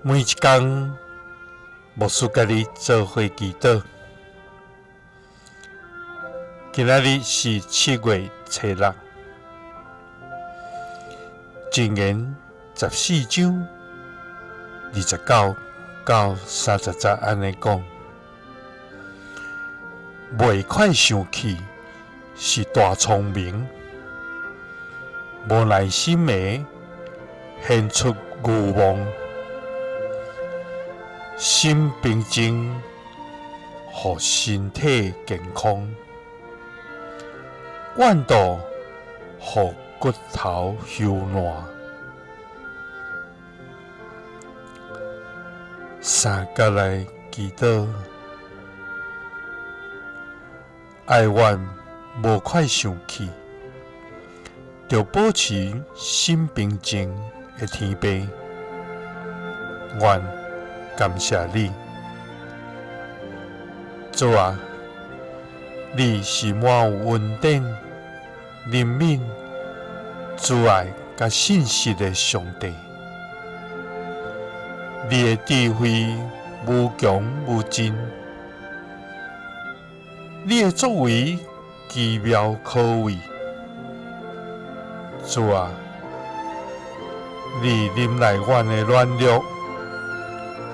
每一工，牧師佮你做伙祈禱。今仔日是7月初6，箴言14章29到30節按呢講：袂快生氣是大聰明，無耐心的顯出愚妄。心平靜，予身體健康；怨妒，予骨頭朽爛。三佮來祈禱，哀怨無快生氣，著保持心平靜的天父，願感謝你，主啊，你是滿有恩典、憐憫、慈愛佮信實的上帝。你的智慧無窮無盡，你的作為奇妙可畏。主啊，你忍耐阮的軟弱，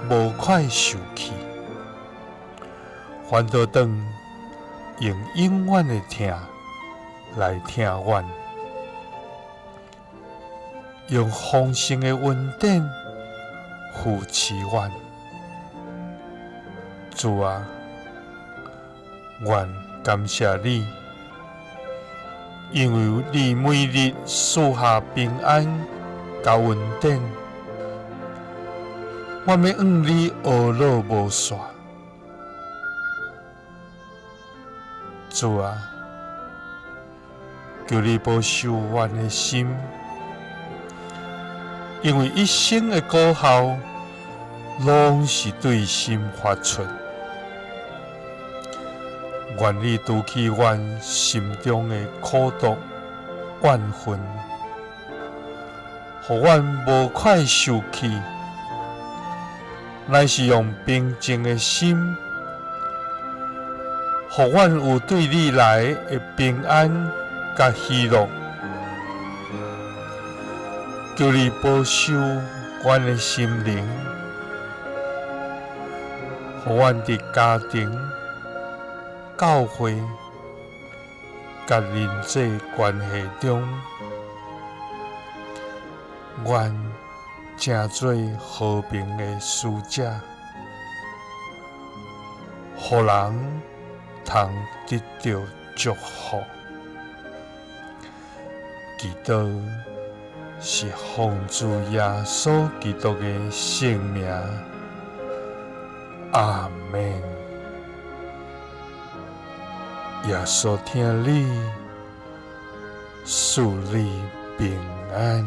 無快受氣，反倒轉用永遠的疼來疼阮，用豐盛的恩典扶持阮。主啊，阮感謝你，因為你每日賜下平安佮恩典。我欲向你呵咾無煞。主啊，求你保守阮的心，因為一生的果效攏是對心發出。願你除去阮心中的苦毒怨恨，予阮無快受氣，乃是用平靜的心，予阮有對你來的平安佮喜樂。求你保守阮的心靈，予阮佇家庭、教會佮人際關係中，阮成做和平的使者，予人通得著祝福。祈禱是奉主耶穌基督的聖名，阿們。耶穌疼你，賜你平安。